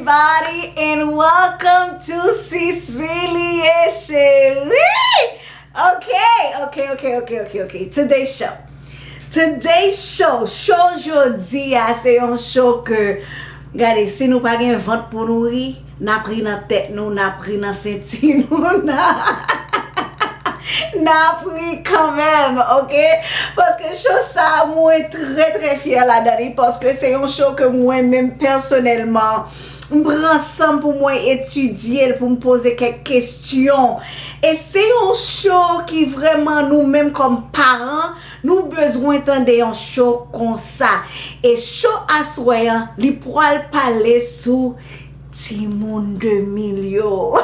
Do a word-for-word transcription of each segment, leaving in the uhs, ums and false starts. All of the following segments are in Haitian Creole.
Body and welcome to Cecilie Cherie. Okay, okay, okay, okay, okay, okay. Today's show. Today's show. Show jodi a se yon show ke, gade, si nou pa gen vant pou nou ri, n ap ri nan tèt nou, n ap ri nan senti nou, n ap ri kanmenm, oke? Paske show sa, mwen trè, trè fyè ladan li, paske se yon show ke mwen menm pèsonèlman, m pran san m pou mwen etidye l, pou m poze kèk kesyon. E se yon show ki vrèman nou menm kòm paran, nou bezwen tande yon show konsa. E show aswè an, li pral pale sou timoun de mil yo.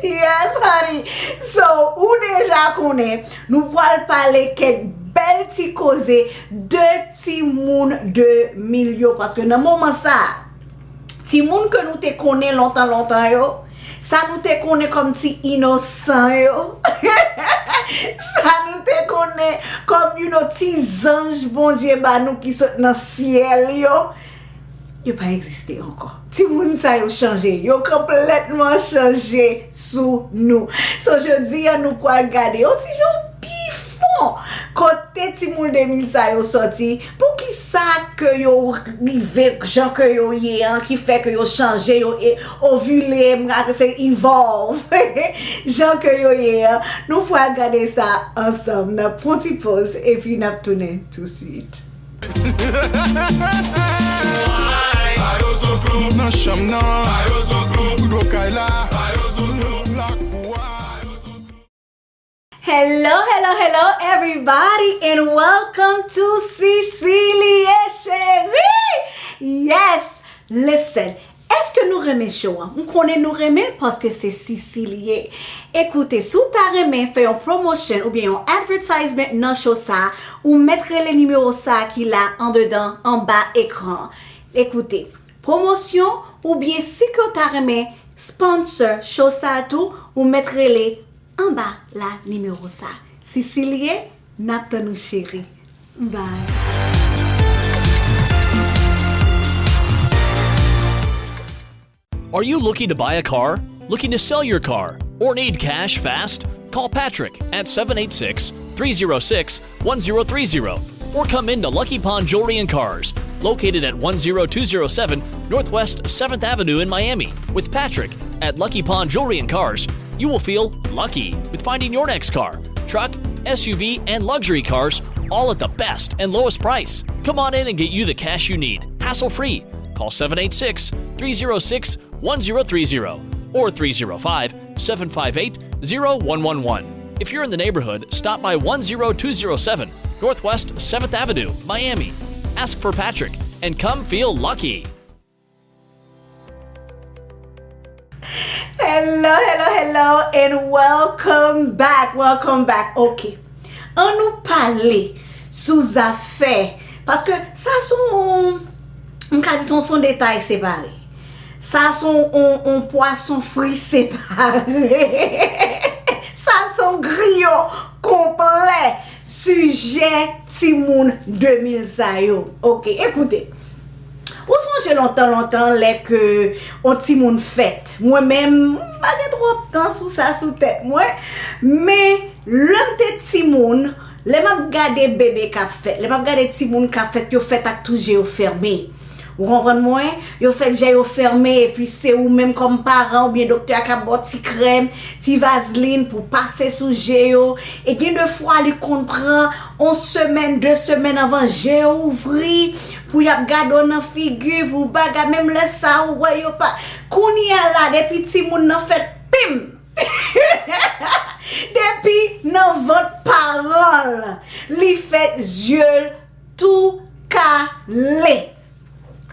Yes, honey. So, ou deja konnen, nou pral pale kèk bèl ti koze de timoun de mil yo. Paske nan moman sa, timoun ke nou te konnen lontan, lontan yo, sa nou te konnen kòm ti inosan yo, sa nou te konnen kòm, you know, ti zanj Bondye ba nou ki sot nan syèl yo, yo pa egziste ankò. Timoun sa yo chanje. Yo konplètman chanje sou nou. So, jodi a, nou pral gade yon ti jan pi fon kote timoun de mil sa yo sòti, poukisa ke yo rive jan ke yo ye an, ki fè ke yo chanje, yo e-, ovile, m ka se evolve, jan ke yo ye an. Nou pral gade sa ansanm. N ap pran ti poz, epi n ap tounen touswit. Nan chanm nan, nan kay la, lakou a. Hello, hello, hello, everybody, and welcome to Cecilie Cherie! Yes! Listen, èske nou renmen show an? M konnen nou renmen l paske se Cecilie. Ekoute, si w ta renmen fè yon promotion oubyen yon advertisement nan show sa, ou mèt rele nimewo sa ki la andedan, anba ekran. Ekoute, pwomosyon oubyen si ke w ta renmen sponsor show sa tou, ou mèt rele anba la nimewo sa. Cecilie, n ap tann ou cheri. Bye. Are you looking to buy a car? Looking to sell your car? Or need cash fast? Call Patrick at seven eight six, three zero six, one zero three zero or come into Lucky Pond Jewelry and Cars, located at one zero two zero seven Northwest seventh Avenue in Miami. With Patrick at Lucky Pond Jewelry and Cars, you will feel lucky with finding your next car, truck, S U V, and luxury cars, all at the best and lowest price. Come on in and get you the cash you need, hassle free. Call seven eight six, three zero six, one zero three zero or three zero five, seven five eight, zero one one one. If you're in the neighborhood, stop by one zero two zero seven Northwest seventh Avenue, Miami. Ask for Patrick and come feel lucky. Hello, hello, hello, and welcome back, welcome back. Ok, ann nou pale sou zafè, paske sa se yon, m ka di se yon, se yon detay separe. Sa se yon, yon, yon pwason fri separe. Sa se yon griyo konplè sijè timoun de mil sa yo. Ok, ekoute. Ou sonje lontan, lontan, lè ke yon timoun fèt? Mwen menm, m pa gen twòp tan sou sa, sou tèt mwen. Men, lè m te timoun, lè m ap gade bebe k ap fèt, lè m ap gade timoun k ap fèt, yo fèt ak tout je yo fèmen. Ou konprann mwen? Yo fèt je yo fèmen, epi se ou menm kòm paran oubyen doktè a k ap ba w ti krèm, ti vazlin pou pase sou je yo. E gen de fwa, li konn pran yon semèn, de semèn anvan je yo ouvri, pou y ap gade w nan figi, pou bagay, menm lè sa, ou wè yo pa. Kounye a la, depi timoun nan fèt, pim! Depi nan vant paran l, li fèt, zye l tou kale.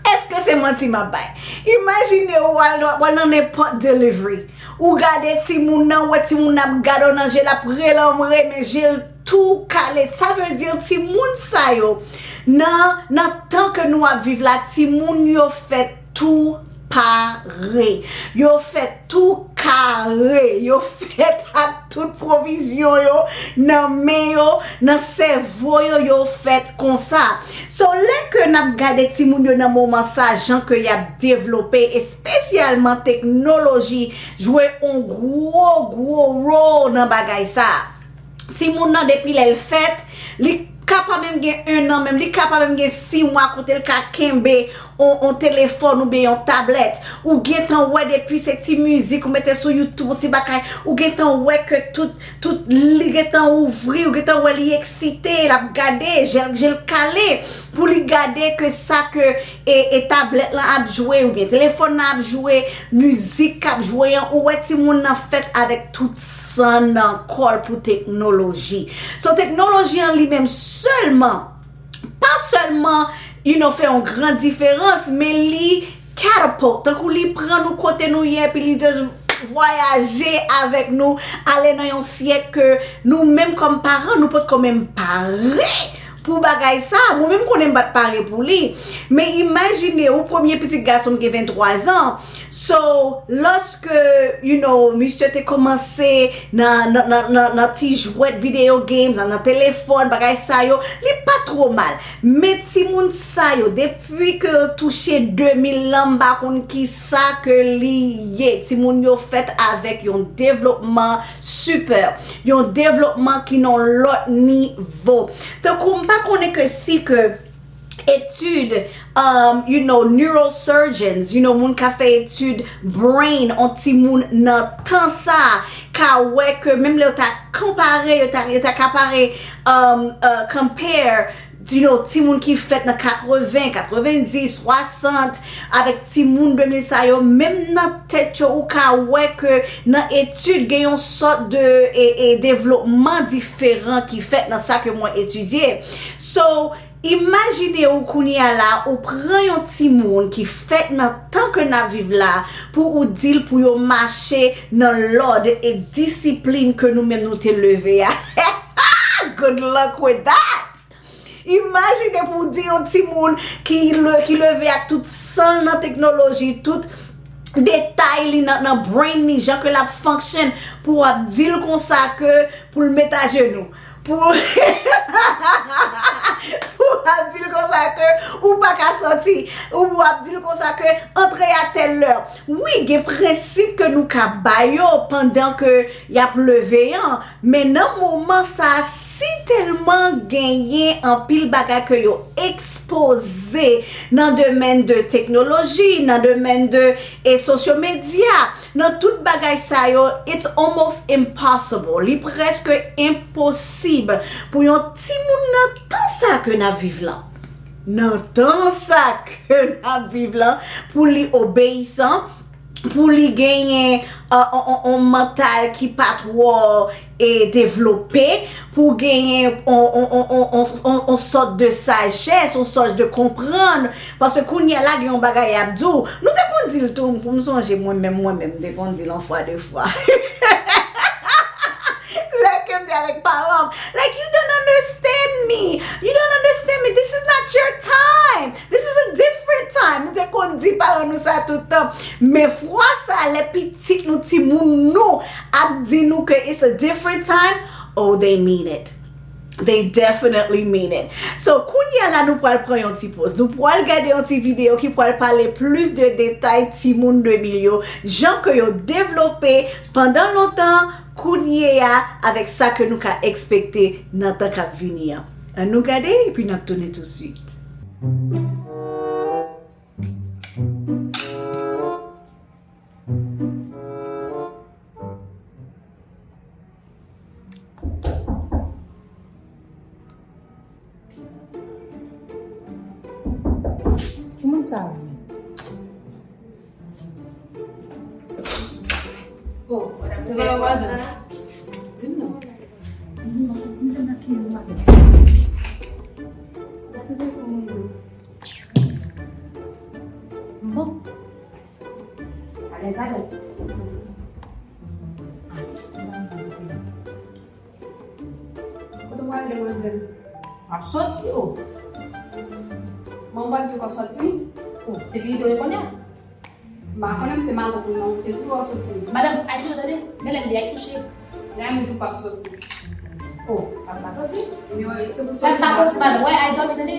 Èske se manti m ap bay? Imajine w al, w al nan nenpòt delivery. Ou gade timoun nan, ou wè timoun nan ap gade w nan je, l ap rele anmwe, men je l tou kale. Sa vle di timoun sa yo, nan, nan tan ke nou ap viv la, timoun yo fèt tou pare. Yo fèt tou kare. Yo fèt ak tout pwovizyon yo nan men yo, nan sèvo yo, yo fèt konsa. So, lè ke n ap gade timoun yo nan moman sa, jan ke y ap devlope, espesyalman teknoloji jwe yon gwo, gwo wòl nan bagay sa. Timoun nan, depi lè l fèt, li ka pa menm gen en an menm, li ka pa menm gen sis mwa kote l ka kenbe yon, yon telefòn oubyen yon tablèt. Ou gentan wè depi se ti mizik ou mete sou YouTube, yon ti bagay, ou gentan wè ke tout, tout li gentan ouvri, ou gentan wè li eksite, l ap gade, je l, je l kale, pou li gade ke sa ke e, e tablèt lan ap jwe, oubyen telefòn nan ap jwe, mizik k ap jwe an, ou wè timoun nan fèt avèk tout san nan kò l pou teknoloji. So, teknoloji an li menm sèlman, pa sèlman, you know, fè yon gran diferans, men li catapult, tankou li pran nou kote nou ye, epi li just vwayaje avèk nou, ale nan yon syèk ke nou menm kòm paran, nou potko menm pare pou bagay sa. Mwen menm konnen m pa t pare pou li. Men imajine ou premye pitit gason m gen venntwa zan. So, lòske, you know, misye te kòmanse nan, nan, nan, nan, nan ti jwèt video games, nan, nan telefòn, bagay sa yo, li pa twò mal. Men timoun sa yo, depi ke yo touche de mil lan, m pa konn kisa ke li ye. Timoun yo fèt avèk yon devlopman sipè, yon devlopman ki nan lòt nivo. Tankou m pa konnen ke si ke etid, um, you know, neurosurgeons, you know, moun ka fè etid brain on timoun nan tan sa, ka wè ke menm lè yo ta konpare, yo ta, yo ta kapare, um, uh, compare, you know, timoun ki fèt nan katreven, katrevendis, swasant, avèk timoun de mil sa yo, menm nan tèt yo, ou ka wè ke nan etid gen yon sòt de, e, e, devlopman diferan ki fèt nan sa ke mwen etidye. So, imajine ou kounye a la, ou pran yon timoun ki fèt nan tan ke n ap viv la, pou ou di l pou yo mache nan lòd e disiplin ke nou menm nou te leve a. Good luck with that! Imajine pou w di yon timoun ki le-, ki leve ak tout san l nan teknoloji, tout detay li nan, nan brain li, jan ke l ap function, pou w ap di l konsa ke pou l met ajenou. Pou, pou w ap di l konsa ke ou pa ka sòti. Ou w ap di l konsa ke antre a tèl lè. Wi, gen prensip ke nou ka ba yo pandan ke y ap leve an, men nan moman sa, si tèlman genyen anpil bagay ke yo ekspoze nan domèn de teknoloji, nan domèn de, e, sosyo medya, nan tout bagay sa yo, it's almost impossible. Li prèske enposib pou yon timoun nan tan sa ke n ap viv lan. Nan tan sa ke n ap viv lan, pou li obeyisan, pou li genyen, uh, on, on, on mantal ki pa twò, e, devlope, pou genyen on, on, on sòt de sajès, on sòt de konprann. Paske kounye a la, gen yon bagay y ap di w. Nou te konn di l tou, pou m sonje mwen menm, mwen menm, m te konn di l yon fwa, de fwa. Lè ke m te avèk paran m, like, "You don't understand me. You don't understand me. This is not your time. This is a different time." Nou te konn di paran nou sa tout tan. Men fwa sa, lè pitit nou, timoun nou ap di nou ke it's a different time, oh, they mean it. They definitely mean it. So, kounye a la, nou pral pran yon ti poz. Nou pral gade yon ti videyo ki pral pale plis de detay timoun de mil yo, jan ke yo devlope pandan lontan, kounye a, avèk sa ke nou ka ekspekte nan tan k ap vini an. Ann nou gade, epi n ap tounen tousuit. Ki moun sa a menm? Oh, se pa yon vwazen. Di m non. Di m non. Di m nan ki yon vwazen. Bon. Alèz, alèz. Kote w al, demwazèl? M ap soti, o. Manman w pa di w k ap soti? O, se li ki dwe reponn yo. M pa konnen, se madanm ou non, te di w w ap soti. Madanm, al kouche, tande? Men lè m di al kouche, lè m di w p ap soti. O, pa, pa soti? Lè m pa soti, madanm, wè, al dòmi, tande?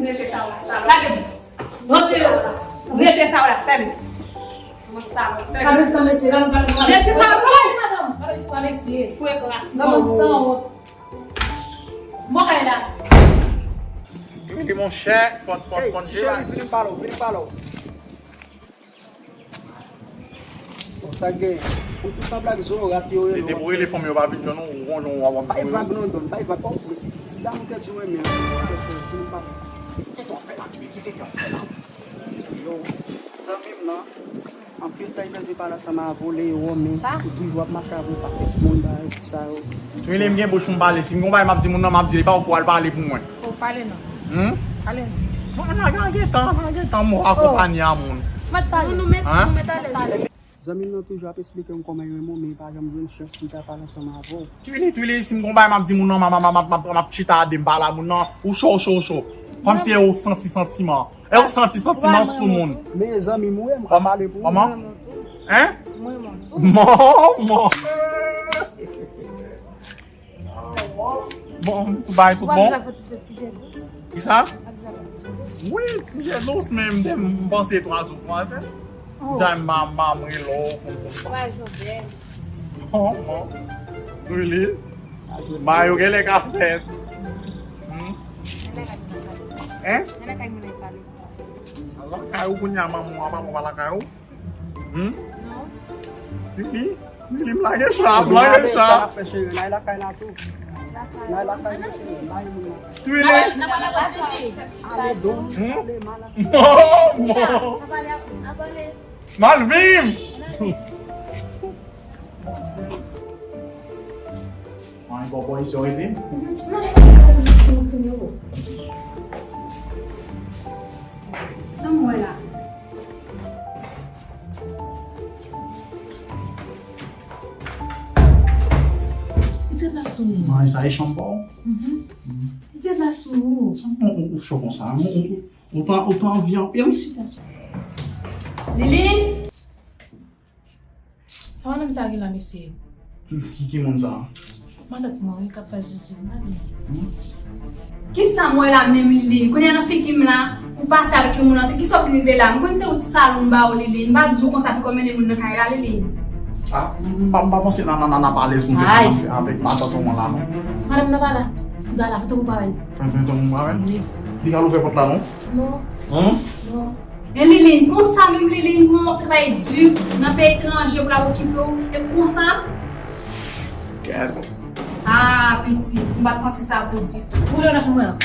Rete sa w la, salòp. Lage m. Rantre yo. Rete sa w la, fèmen. Mwen salòp, fèmen. Rete sa w la, fèmen. Madanm, pa bezwen mesye. Fwe gras. Nan moun sanwont. Mwen kay la. Wi, monchè, fò, fò, fò, ti cheri, vini m pale w, vini m pale w. Bon, sa k genyen? Ou tou sanble ak Zorat yo rele w. Depi w rele fanm yo pa vin jwenn ou, ou gon jan w ap. Bay vag non, Don, bay vag, pa w pran ti, ti dam ou tèt yo renmen an, ou tèt yo, vin pa. Kite tèt w ap fè la, Jimmy, kite tèt w ap fè la. Yo, zanmi m nan. Anpil tan li pèdi pale ansanm avè w, Lewo, men ou toujou ap mache avè yon pakèt moun, bagay, tout sa yo. Twilly, m gen bouch pou m pale. Si m gon bagay m ap di moun nan, m ap di li, pa ou pou al pale pou mwen. Oh, pale non. Hmm? Pale non. Bon, n a gen tan, n a gen tan mò akonpanye a moun. Mèt pale. Nou, nou mèt, nou mèt alèz. Zanmi m nan toujou ap eksplike m kòman l renmen w, men li pa janm jwenn chans pou l ta pale ansanm avè w. Twilly, Twilly, si m gon bagay m ap di moun nan, m ap, m ap, m ap, m ap, m ap chita a de m pale a moun nan, ou cho, ou cho, ou cho. Kòmsi e ou santi santiman. E ou santi santiman sou moun. Men zanmi m ou ye, m ka pale pou ou. Kòman? Hein? Mò, mò. Bon, tout bagay tout bon? Kisa? Wi, ti jè dous, men m te, m panse twa zo kwaze. Sa m, m, m rele w pou, pou. Twa zo bèl. Bon, bon. Really? Mayo genlè ka fèt. Hmm? Hein? Lakay ou kounye a, manman w a, papa w pa lakay ou? Hmm? Non. Twilly, Twilly, m lage chat, m lage chat. Sa fè cheri, n al lakay la tou. N al lakay la, cheri, bay moun nan. Twilly. Ale, ale, ale, ale. Hmm? Ale, mal. Non, non. Mal viv. Mwen bò bò isi yo rete. Sa m wè la? Ou te la sou ou. Mwen sa e chanm pa w. Mhm. Ou te la sou ou. Sa m ou ou cho konsa. Ou ou ou tan ou tan anvi anpil. Chita. Liline. Sa madanm sa gen la, mesye? Ki, ki moun sa? Matant mwen, wi, k ap fè zuzu, madanm. Kisa m wè la menm, Liline? Kounye a nan figi m la, ou pase avèk yon moun antre, kisa w vin rele la? M konn se ou ti salon m ba ou, Liline. M pa di w konsa pou kòm mennen moun nan kay la, Liline. Ah, m, m pa, m pa panse nan, nan, nan, nan pa alèz pou m fè sa nan fè avèk matant ou mwen la, non. Madanm nan pa la. Ou pa la, fè tankou w pa wè l. Fè, fè tankou m pa wè l? Wi. Li ka louvè pòt la, non? Non. Hum? Non. E Liline, konsa menm Liline, pou w ap travay di nan peyi etranje pou l ap okipe w, e konsa? Kèt. Ah, piti, m pa t panse sa pou w ditou. Fout ou deyò nan chanm mwen an.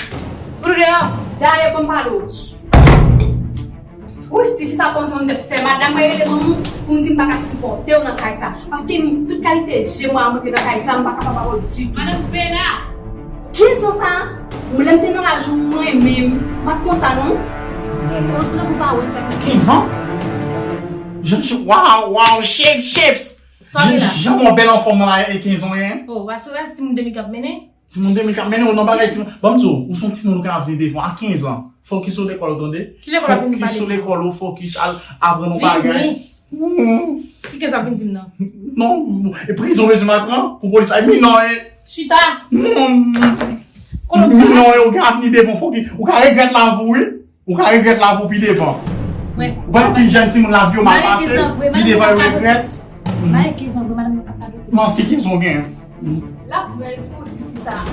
Fout ou deyò. Dayè, ban m pale w. Wi, tifi sa panse yon tèt fè. Madanm mwen rele manman m pou m di m pa ka sipòte w nan kay sa. Paske m, tout kalite je mwen ap montre nan kay sa, m pa kapab ba w ditou. Madanm Bela! Kenz an sa, mwen lè m te nan laj ou mwen menm, m pa t konsa non. Kenz an? Jan, jan, waw, waw, chips, chips! Jan, jan w bèl anfòm nan la, e kenz an, en? Oh, paske w wè timoun de mil k ap mennen? Timoun de mil k ap mennen w nan bagay timoun. Ban m di w, ou se yon timoun ou ka vini devan a kenz an. Fokis sou lekòl ou, tande? Ki lekòl w ap vin pale? Fokis sou lekòl ou, fokis al aprann yon bagay. Vini. Hmm. Ki kenz w ap vin di m nan? Non, e prizon bezwen m al pran pou polis. Ay, minò, e. Chita. Hmm. Minò, e, ou ka vini devan, fokis. Ou ka regrèt lavi w, wi. Ou ka regrèt lavi w pi devan. Ou wè anpil jèn timoun lavi yo mal pase, pi devan yo regrèt. Manti kenz an w gen. L ap dwèz pou di fi sa.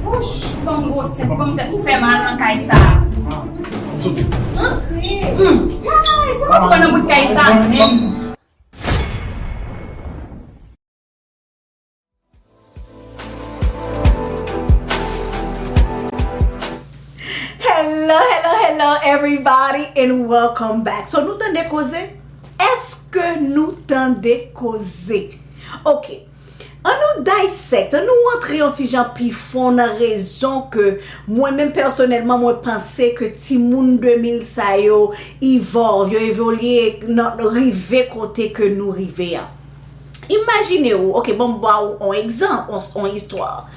Wouch, ban m gwo tèt, ban m tèt fè mal nan kay sa. Antre. Hum. Ay, sa pa pran nan bout kay sa menm. Hello, hello, hello, everybody, and welcome back. So, nou tande koze? Èske nou tande koze? Ok. An nou dissect, an nou rantre yon ti jan pi fon nan rezon ke mwen menm pèsonèlman, mwen panse ke timoun de mil sa yo evolve, yo evolye nan, nan rive kote ke nou rive an. Imajine w, ok, bon, m ba w on egzanp, on, on istwa.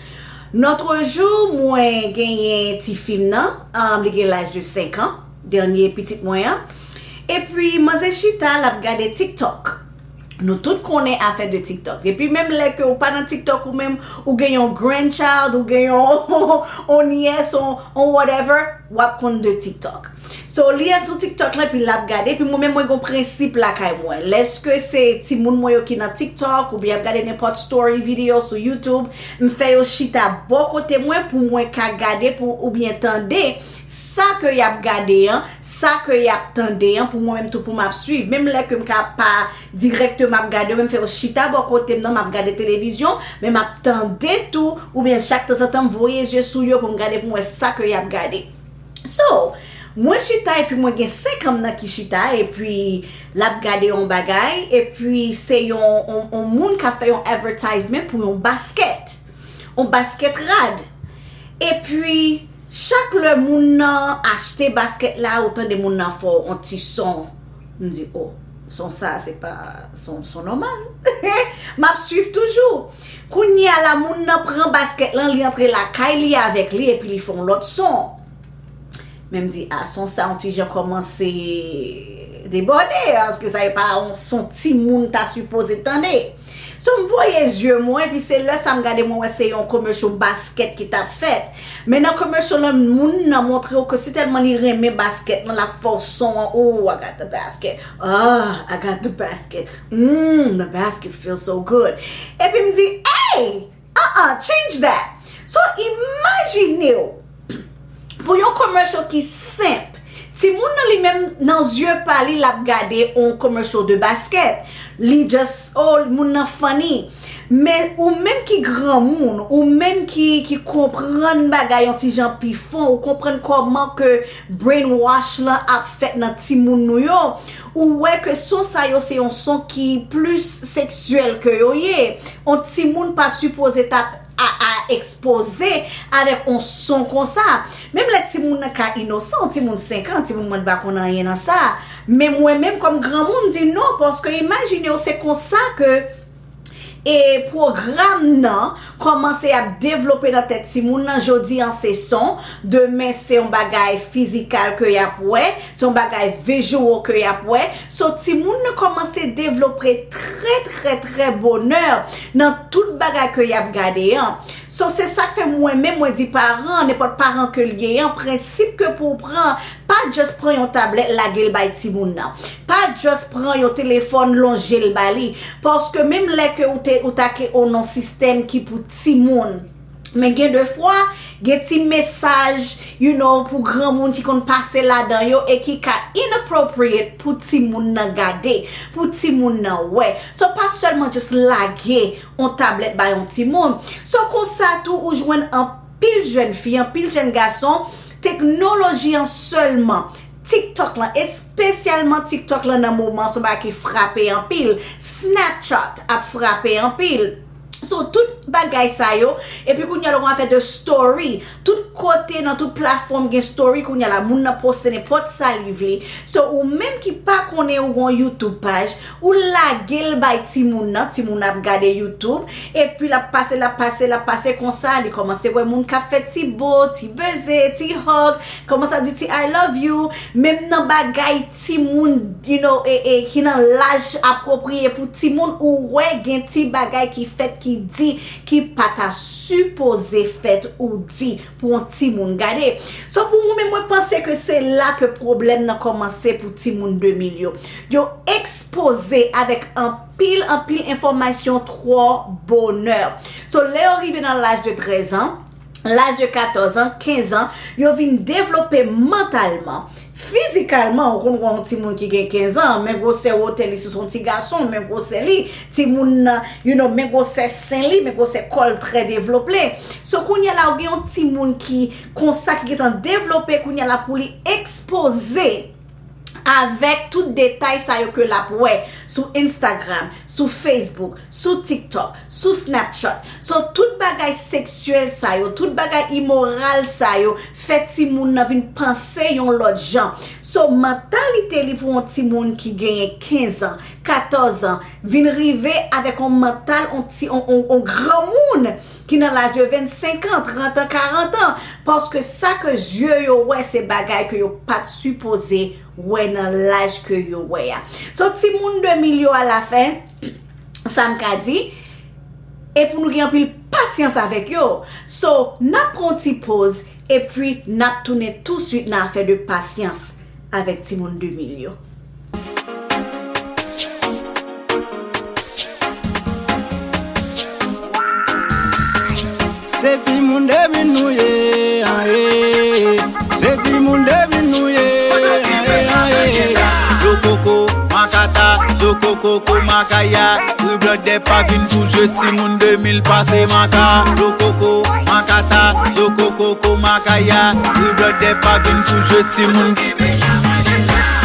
Notre jour, mwen genyen tifi m nan, um, li gen laj de senk an, dènye pitit mwen an. Epi manzè chita, l ap gade TikTok. Nou tout konnen afè de TikTok. Epi menm lè ke ou pa nan TikTok ou menm, ou gen yon grandchild, ou gen yon, yon nyès, yon, yon whatever, w ap konn de TikTok. So, li sou TikTok la, epi l ap gade, epi mwen menm mwen gen yon prensip lakay mwen. Lèske se timoun mwen yo ki nan TikTok, oubyen ap gade nenpòt story video sou YouTube, m fè yo chita bò kote mwen pou mwen ka gade pou, oubyen tande sa ke y ap gade an, sa ke y ap tande an, pou mwen menm tou pou m ap swiv. Menm lè ke m ka pa dirèkteman ap gade yo, men m fè yo chita bò kote m nan, m ap gade televizyon, men m ap tande tou, oubyen chak tanzantan m voye zye sou yo pou m gade pou m wè sa ke y ap gade. So, mwen chita epi mwen gen senk an m nan ki chita, epi l ap gade yon bagay, epi se yon, yon, yon moun k ap fè yon advertisement pou yon basket. Yon basket rad. Epi, chak lè moun nan achte basket la, ou tande moun nan fè yon ti son. M di, oh, son sa, se pa son, son nòmal. M ap swiv toujou. Kounye a la, moun nan pran basket lan, li antre lakay li avèk li, epi li fè yon lòt son. Men m di, a, son sa, yon ti jan kòmanse debòde, paske sa e pa yon son timoun ta sipoze tande. So, m voye zye mwen, epi se lè sa m gade, mwen wè se yon commercial basket ki t ap fèt. Men nan commercial lan, moun nan montre w ke si tèlman li renmen basket lan, l ap fè w son an, oh, I got the basket. Ah, I got the basket. Mm, the basket feels so good. Epi m di, hey! Uh-uh, change that. So, imajine w, pou yon commercial ki senp, timoun nan li menm nan zye pa li, l ap gade yon commercial de basket. Li just, oh, moun nan funny. Men ou menm ki granmoun, ou menm ki, ki konprann bagay yon ti jan pi fon, ou konprann kòman ke brainwash lan ap fèt nan timoun nou yo, ou wè ke son sa yo se yon son ki plis seksyèl ke yo ye. Yon timoun pa sipoze t ap a, a ekspoze avèk yon son konsa. Menm lè timoun nan ka inosan, yon timoun senk an, timoun mwen pa konn anyen nan sa. Men mwen menm kòm granmoun, m di non, paske imajine w, se konsa ke, e, pwogram nan kòmanse ap devlope nan tèt timoun nan. Jodi an se son, demen se yon bagay fizikal ke y ap wè, se yon bagay visual ke y ap wè. So, timoun nan kòmanse devlope trè, trè, trè bonè nan tout bagay ke y ap gade an. So, se sa k fè mwen menm, mwen di paran, nenpòt paran ke l ye an, prensip ke pou w pran, pa just pran yon tablèt, lage l bay timoun nan. Pa just pran yon telefòn, lonje l ba li. Paske menm lè ke ou te, ou ta ke, ou nan sistèm ki pou timoun. Men gen de fwa, gen ti mesaj, you know, pou granmoun ki konn pase ladan yo e ki ka inappropriate pou timoun nan gade, pou timoun nan wè. So, pa sèlman just lage yon tablèt bay yon timoun. So, konsa tou, ou jwenn anpil jèn fi, anpil jèn gason, teknoloji an sèlman. TikTok lan, espesyalman TikTok lan nan moman, se yon bagay ki frape anpil. Snapchat ap frape anpil. So, tout bagay sa yo, epi kounye a la, w ap fè de story. Tout kote, nan tout platfòm, gen story kounye a la, moun nan poste nenpòt sa li vle. So, ou menm ki pa konnen ou gon YouTube paj, ou lage l bay timoun nan, timoun ap gade YouTube, epi l ap pase, l ap pase, l ap pase konsa, li kòmanse wè moun k ap fè ti bo, ti beze, ti hug, kòmanse ap di ti I love you, menm nan bagay timoun, you know, e, e, ki nan laj apwopriye pou timoun, ou wè gen ti bagay ki fèt, ki di, ki pa ta sipoze fèt ou di pou yon timoun gade. So, pou mwen menm, mwen panse ke se la ke pwoblèm nan kòmanse pou timoun de mil yo. Yo ekspoze avèk anpil, anpil enfòmasyon twò bonè. So, lè yo rive nan laj de trèz an, laj de katòz an, kenz an, yo vin devlope mantalman, fizikalman. Ou konn wè yon timoun ki gen kenz an, men gwosè wotè li, si se yon ti gason, men gwosè li, timoun nan, you know, men gwosè sen li, men gwosè kò l trè devlope. So, kounye a la, ou gen yon timoun ki konsa, ki gentan devlope, kounye a la, pou li ekspoze avèk tout detay sa yo ke l ap wè sou Instagram, sou Facebook, sou TikTok, sou Snapchat. So, tout bagay seksyèl sa yo, tout bagay imoral sa yo, fè timoun nan vin panse yon lòt jan. So, mantalite li pou yon timoun ki genyen kenz an, katòz an, vin rive avèk yon mantal, yon ti, yon, yon, yon granmoun ki nan laj de vennsenk an, trant an, karant an, paske sa ke zye yo wè, se bagay ke yo pa t sipoze wè nan laj ke yo wè a. So, timoun de mil yo alafen, sa m ka di, e pou nou gen anpil pasyans avèk yo. So, n ap pran yon ti poz, epi n ap tounen touswit nan afè de pasyans avèk timoun de mil yo. Se timoun de mil nou ye, an, e. Se timoun de mil nou ye, an, e, an, e. Lokoko, makata, zokokoko, makaya. Wi, blòdè pa vin pou jwe, timoun de mil pase maka. Lokoko, makata, zokokoko, makaya. Wi, blòdè pa vin pou jwe, timoun.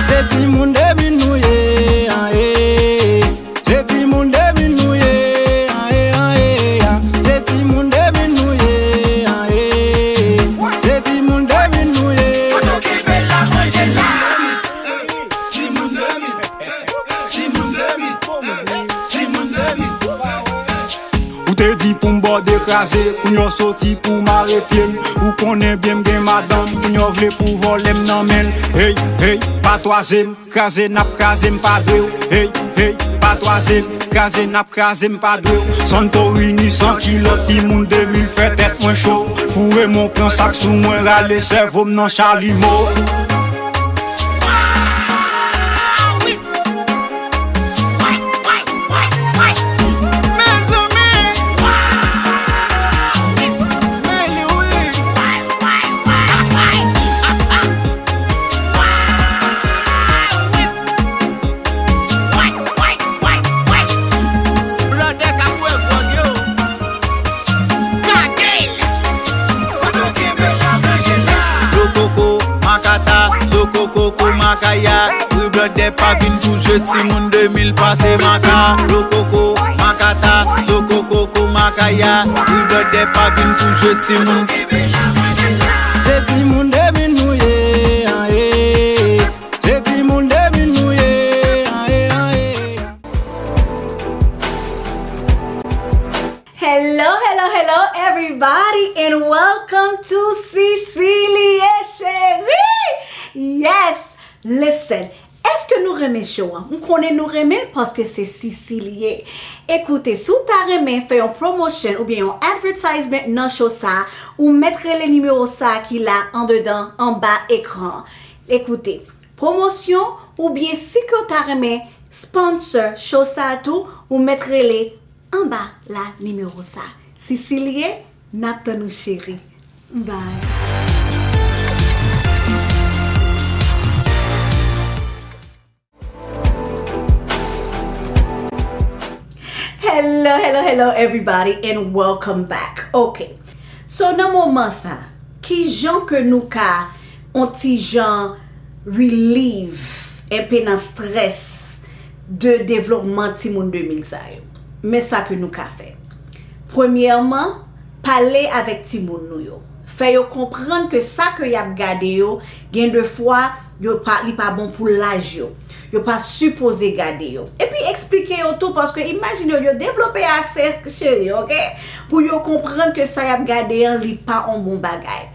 Se timoun de mil nou ye, an, e. Se timoun de mil nou ye, an, e, an, e, a. Se timoun de mil nou ye, an, e. Se timoun de mil nou ye. Ou te di pou m bòde kraze, kounye a w soti pou mare pye m. Ou konnen byen m gen madanm, kounye a w vle pou vòlè m nan men l. Hey, hey, pa twaze m, kraze n ap kraze m pa dwe w. Hey, hey, pa twaze m, kraze n ap kraze m pa dwe w. Santorini san kilòt, timoun de mil fè tèt mwen cho. Foure m yon gran sak sou mwen, rale sèvo m nan chalimo. Lokoko, makata, zokokoko, makaya. Wi, blòdè pa vin pou jwe, timoun de mil pase maka. Lokoko, makata, zokokoko, makaya. Wi, blòdè pa vin pou jwe, timoun. Se timoun de mil nou ye, an, e. Se timoun de mil nou ye, an, e, an, e. Hello, hello, hello, everybody, and welcome to Cecilie Chérie! Yes! Listen, èske nou renmen show an? M konnen nou renmen l paske se Cecilie. Ekoute, si w ta renmen fè yon promotion oubyen yon advertisement nan show sa, ou mèt rele nimewo sa ki la andedan, anba ekran an. Ekoute, pwomosyon, oubyen si ke w ta renmen sponsor show sa a tou, ou mèt rele anba la nimewo sa. Cecilie, n ap tann ou, cheri. Bye. Hello, hello, hello, everybody, and welcome back. Ok. So, nan moman sa, ki jan ke nou ka, on ti jan relieve enpe nan strès de devlopman timoun de mil sa yo? Men sa ke nou ka fè. Premyèman, pale avèk timoun nou yo. Fè yo konprann ke sa ke y ap gade yo, gen de fwa, yo pa, li pa bon pou laj yo. Yo pa sipoze gade yo. Epi eksplike yo tou, paske imajine yo, yo devlope ase, cheri, ok? Pou yo konprann ke sa y ap gade an, li pa on bon bagay.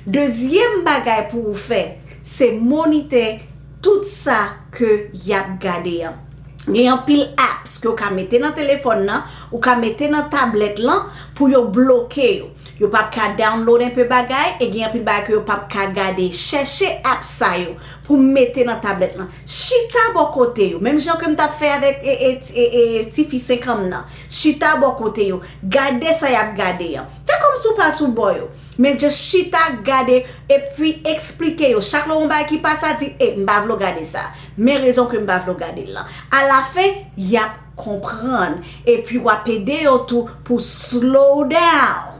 Dezyèm bagay pou ou fè, se monitè tout sa ke y ap gade an. Gen anpil apps ke w ka mete nan telefòn nan, ou ka mete nan tablèt lan pou yo bloke yo. Yo p ap ka download enpe bagay, e gen anpil bagay ke yo p ap ka gade. Chèche apps sa yo pou mete nan tablèt lan. Chita bò kote yo, menm jan ke m t ap fè avèk, e, e, e, e, tifi senk an m nan. Chita bò kote yo, gade sa y ap gade an. Fè kòmsi w pa sou bò yo. Men just chita, gade, epi eksplike yo. Chak lè w wè yon bagay ki pa sa, di, "E, m pa vle w gade sa. Men rezon ke m pa vle w gade l lan." Alafen, y ap konprann. Epi w ap ede yo tou pou slow down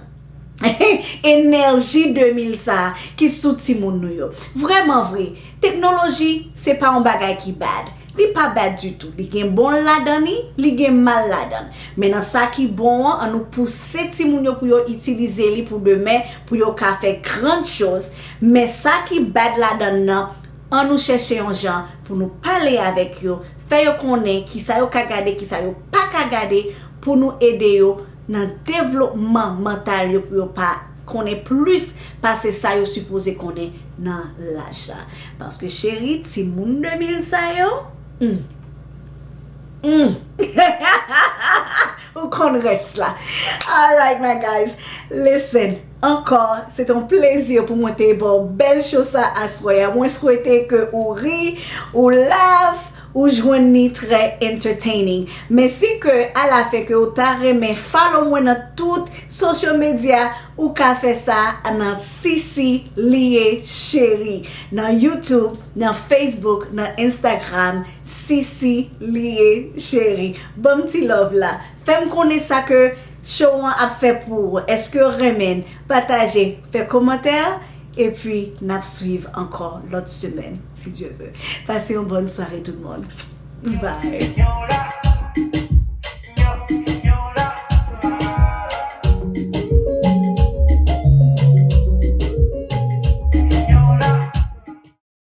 enèji de mil sa a ki sou timoun nou yo. Vrèman vre, teknoloji, se pa yon bagay ki bad. Li pa bad ditou. Li gen bon ladan li, li gen mal ladan l. Men nan sa ki bon an, ann nou pouse timoun yo pou yo itilize li pou demen, pou yo ka fè grann choz. Men sa ki bad ladan l nan, ann nou chèche yon jan pou nou pale avèk yo, fè yo konnen kisa yo ka gade, kisa yo pa ka gade, pou nou ede yo nan devlopman mantal yo, pou yo pa konnen plis pase sa yo sipoze konnen nan laj sa. Paske cheri, timoun de mil sa yo, hmm. Hmm. Ou konn rès la. Alright, my guys. Listen. Ankò, se te yon plezi pou mwen te ba w bèl show sa aswè a. Mwen swete ke ou ri, ou laugh, ou jwenn ni trè entertaining. Men si ke alafen ke ou ta renmen follow mwen nan tout social media, ou ka fè sa nan Sisi Liye Cheri. Nan YouTube, nan Facebook, nan Instagram, Sisi Liye Cheri. Ban m ti love la. Fè m konnen sa ke show an ap fè pou ou. Èske w renmen l? Pataje, fè kòmantè, epi n ap swiv ankò lòt semèn, si Dye vle. Pase yon bòn sware tout moun. Bye.